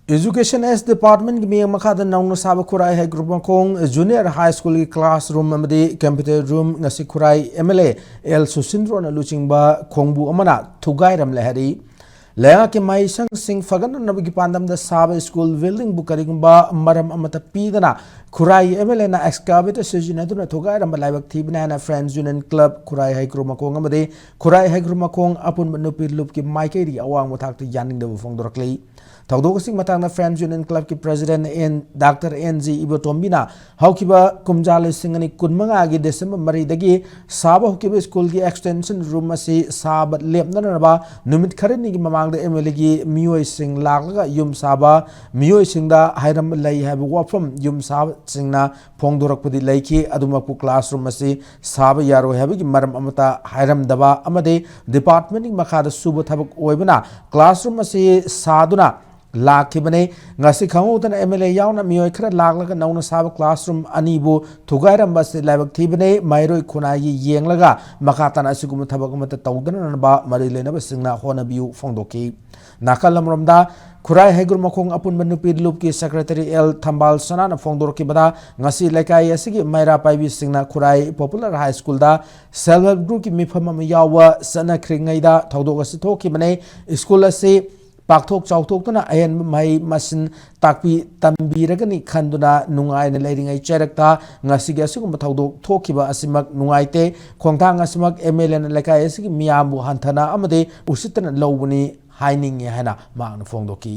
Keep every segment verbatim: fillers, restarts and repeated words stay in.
Education S Department ꯒꯤ ꯃꯤꯠꯌꯦꯡ ꯃꯈꯥꯗ ꯅꯧꯅ ꯁꯥꯕ ꯈꯨꯔꯥꯏ ꯍꯩꯒ꯭ꯔꯨꯃꯈꯣꯡ Junior High School ꯒꯤ classroom ꯑꯃꯗꯤ computer room ꯉꯁꯤ ꯈꯨꯔꯥꯏ M L A L ꯁꯨꯁꯤꯟꯗ꯭ꯔꯣꯅ ꯂꯨꯆꯤꯡꯕ ꯈꯣꯡꯕꯨ ꯑꯃꯅ ꯊꯨꯒꯥꯏꯔꯝꯂꯦ ꯍꯥꯏꯔꯤ꯫ ꯂꯩꯉꯥꯛꯀꯤ ꯃꯍꯩꯁꯪꯁꯤꯡ ꯐꯒꯠꯅꯅꯕꯒꯤ ꯄꯥꯟꯗꯝꯗ ꯁꯥꯕ school building ꯕꯨ ꯀꯔꯤꯒꯨꯝꯕ ꯃꯔꯝ ꯑꯃꯠꯇ ꯄꯤꯗꯅ ꯈꯨꯔꯥꯏ M L A ꯅ excavator ꯁꯤꯖꯤꯟꯅꯗꯨꯅ ꯊꯨꯒꯥꯏꯔꯝꯕ ꯂꯥꯏꯕꯛ ꯊꯤꯕꯅꯤ ꯍꯥꯏꯅ Friends Union Club ꯈꯨꯔꯥꯏ ꯍꯩꯒ꯭ꯔꯨꯃꯈꯣꯡ ꯑꯃꯗꯤ ꯈꯨꯔꯥꯏ ꯍꯩꯒ꯭ꯔꯨꯃꯈꯣꯡ ꯑꯄꯨꯟꯕ ꯅꯨꯄꯤ ꯂꯨꯞꯀꯤ ꯃꯥꯏꯀꯩꯗꯒꯤ ꯑꯋꯥꯡꯕ ꯊꯥꯛꯇ ꯌꯥꯅꯤꯡꯗꯕ ꯐꯣꯡꯗꯣꯔꯛꯂꯤ꯫ ꯊꯧꯗꯣꯛ ꯑꯁꯤꯒꯤ ꯃꯇꯥꯡꯗ Friends Union Club ꯀꯤ President N, Doctor N G ꯏꯕꯣꯇꯣꯝꯕꯤꯅ ꯍꯧꯈꯤꯕ ꯀꯨꯝꯖꯥ ꯂꯤꯁꯤꯡ ꯑꯅꯤ ꯀꯨꯟꯃꯉꯥꯒꯤ December ꯃꯔꯤꯗꯒꯤ ꯁꯥꯕ ꯍꯧꯈꯤꯕ school ꯒꯤ extension room ꯑꯁꯤ ꯁꯥꯕ ꯂꯦꯞꯅꯅꯕ ꯅꯨꯃꯤꯠ ꯈꯔꯅꯤꯒꯤ ꯃꯃꯥꯡꯗ M L A ꯒꯤ ꯃꯤꯑꯣꯏꯁꯤꯡ ꯂꯥꯛꯂꯒ ꯌꯨꯝ ꯁꯥꯕ ꯃꯤꯑꯣꯏꯁꯤꯡꯗ ꯍꯥꯏꯔꯝꯕ ꯂꯩ ꯍꯥꯏꯕ ꯋꯥꯐꯝ ꯌꯨꯝ ꯁꯥꯕꯁꯤꯡꯅ ꯐꯣꯡꯗꯣꯔꯛꯄꯗꯤ ꯂꯩꯈꯤ꯫ ꯑꯗꯨꯃꯛꯄꯨ classroom ꯑꯁꯤ ꯁꯥꯕ ꯌꯥꯔꯣꯏ ꯍꯥꯏꯕꯒꯤ ꯃꯔꯝ ꯑꯃꯠꯇ ꯍꯥꯏꯔꯝꯗꯕ ꯑꯃꯗꯤ department ꯀꯤ ꯃꯈꯥꯗ ꯁꯨꯕ ꯊꯕꯛ ꯑꯣꯏꯕꯅ classroom ꯑꯁꯤ ꯁꯥꯗꯨꯅ ꯂꯥꯛꯈꯤꯕꯅꯤ꯫ ꯉꯁꯤ ꯈꯪꯍꯧꯗꯅ M L A ꯌꯥꯎꯅ ꯃꯤꯑꯣꯏ ꯈꯔ ꯂꯥꯛꯂꯒ ꯅꯧꯅ ꯁꯥꯕ classroom ꯑꯅꯤꯕꯨ ꯊꯨꯒꯥꯏꯔꯝꯕ ꯑꯁꯤ ꯂꯥꯏꯕꯛ ꯊꯤꯕꯅꯤ꯫ ꯃꯍꯩꯔꯣꯏ ꯈꯨꯟꯅꯥꯏꯒꯤ ꯌꯦꯡꯂꯒ ꯃꯈꯥ ꯇꯥꯅ ꯑꯁꯤꯒꯨꯝꯕ ꯊꯕꯛ ꯑꯃꯠꯇ ꯇꯧꯗꯅꯅꯕ ꯃꯔꯤ ꯂꯩꯅꯕꯁꯤꯡꯅ ꯍꯣꯠꯅꯕꯤꯌꯨ ꯐꯣꯡꯗꯣꯛꯈꯤ꯫ ꯅꯥꯀꯜ ꯑꯃꯔꯣꯝꯗ ꯈꯨꯔꯥꯏ ꯍꯩꯒ꯭ꯔꯨꯃꯈꯣꯡ ꯑꯄꯨꯟꯕ ꯅꯨꯄꯤ ꯂꯨꯞꯀꯤ Secretary L ꯊꯝꯕꯥꯜ ꯁꯅꯥꯅ ꯐꯣꯡꯗꯣꯔꯛꯈꯤꯕꯗ ꯉꯁꯤ ꯂꯩꯀꯥꯏ ꯑꯁꯤꯒꯤ ꯃꯩꯔꯥ ꯄꯥꯏꯕꯤꯁꯤꯡꯅ ꯈꯨꯔꯥꯏ Popular High School ꯗ Self Help Group ꯀꯤ ꯃꯤꯐꯝ ꯑꯃ ꯌꯥꯎꯕ ꯆꯠꯅꯈ꯭ꯔꯤꯉꯩꯗ ꯊꯧꯗꯣꯛ ꯑꯁꯤ ꯊꯣꯛꯈꯤꯕꯅꯤ꯫ School ꯑꯁꯤ ꯄꯥꯛꯊꯣꯛ ꯆꯥꯎꯊꯣꯛꯇꯨꯅ ꯑꯍꯦꯟꯕ ꯃꯍꯩ ꯃꯁꯤꯡ ꯇꯥꯛꯄꯤ ꯇꯝꯕꯤꯔꯒꯅꯤ ꯈꯟꯗꯨꯅ ꯅꯨꯡꯉꯥꯏꯅ ꯂꯩꯔꯤꯉꯩ ꯆꯩꯔꯛꯇ ꯉꯁꯤꯒꯤ ꯑꯁꯤꯒꯨꯝꯕ ꯊꯧꯗꯣꯛ ꯊꯣꯛꯈꯤꯕ ꯑꯁꯤꯃꯛ ꯅꯨꯡꯉꯥꯏꯇꯦ꯫ ꯈꯣꯡꯊꯥꯡ ꯑꯁꯤꯃꯛ M L A ꯅ ꯂꯩꯀꯥꯏ ꯑꯁꯤꯒꯤ ꯃꯤꯌꯥꯝꯕꯨ ꯍꯟꯊꯅ ꯑꯃꯗꯤ ꯎꯁꯤꯠꯇꯅ ꯂꯧꯕꯅꯤ ꯍꯥꯏꯅꯤꯡꯉꯤ ꯍꯥꯏꯅ ꯃꯍꯥꯛꯅ ꯐꯣꯡꯗꯣꯛꯈꯤ꯫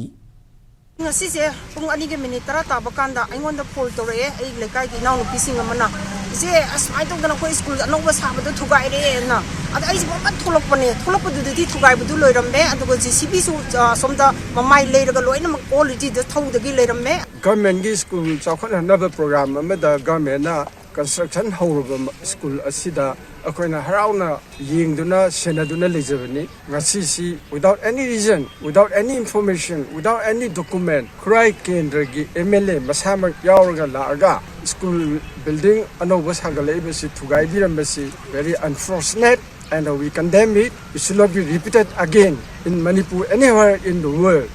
ꯉꯁꯤꯁꯦ ꯄꯨꯡ ꯑꯅꯤꯒ ꯃꯤꯅꯤꯠ ꯇꯔꯥ ꯇꯥꯕ ꯀꯥꯟꯗ ꯑꯩꯉꯣꯟꯗ ꯐꯣꯟ ꯇꯧꯔꯛꯑꯦ ꯑꯩ ꯂꯩꯀꯥꯏꯒꯤ ꯏꯅꯥꯎꯅꯨꯄꯤꯁꯤꯡ ꯑꯃꯅ, "ꯏꯆꯦ, ꯑꯁꯨꯃꯥꯏꯅ ꯇꯧꯗꯅ ꯑꯩꯈꯣꯏ ꯁ꯭ꯀꯨꯜ ꯑꯅꯧꯕ ꯁꯥꯕꯗꯣ ꯊꯨꯒꯥꯏꯔꯦꯅ"꯫ ꯑꯗ ꯑꯩꯁꯦ ꯃꯃꯟ ꯊꯣꯛꯂꯛꯄꯅꯦ꯫ ꯊꯣꯛꯂꯛꯄꯗꯨꯗꯗꯤ ꯊꯨꯒꯥꯏꯕꯗꯨ ꯂꯣꯏꯔꯝꯃꯦ, ꯑꯗꯨꯒ J C B ꯁꯨ, ꯑ, ꯁꯣꯝꯗ ꯃꯃꯥꯏ ꯂꯩꯔꯒ ꯂꯣꯏꯅꯃꯛ already ꯗ ꯊꯧꯗꯒꯤ ꯂꯩꯔꯝꯃꯦ꯫ Government ꯀꯤ ꯁ꯭ꯀꯨꯜ ꯆꯥꯎꯈꯠꯍꯟꯅꯕ program ꯑꯃꯗ government ꯅ construction ꯍꯧꯔꯕ ꯃ-, ꯁ꯭ꯀꯨꯜ ꯑꯁꯤꯗ ꯑꯩꯈꯣꯏꯅ ꯍꯔꯥꯎꯅ ꯌꯦꯡꯗꯨꯅ ꯁꯦꯟꯅꯗꯨꯅ ꯂꯩꯖꯕꯅꯤ꯫ ꯉꯁꯤꯁꯤ without any reason, without any information, without any document, ꯈꯨꯔꯥꯏ ꯀꯦꯟꯗ꯭ꯔꯒꯤ M L A ꯃꯁꯥꯃꯛ ꯌꯥꯎꯔꯒ ꯂꯥꯛꯑꯒ ꯁ꯭ꯀꯨꯜ building ꯑꯅꯧꯕ ꯁꯥꯒꯠꯂꯛꯏꯕꯁꯤ ꯊꯨꯒꯥꯏꯕꯤꯔꯝꯕꯁꯤ very unfortunate and we condemn it. It should not be repeated again in Manipur, anywhere in the world.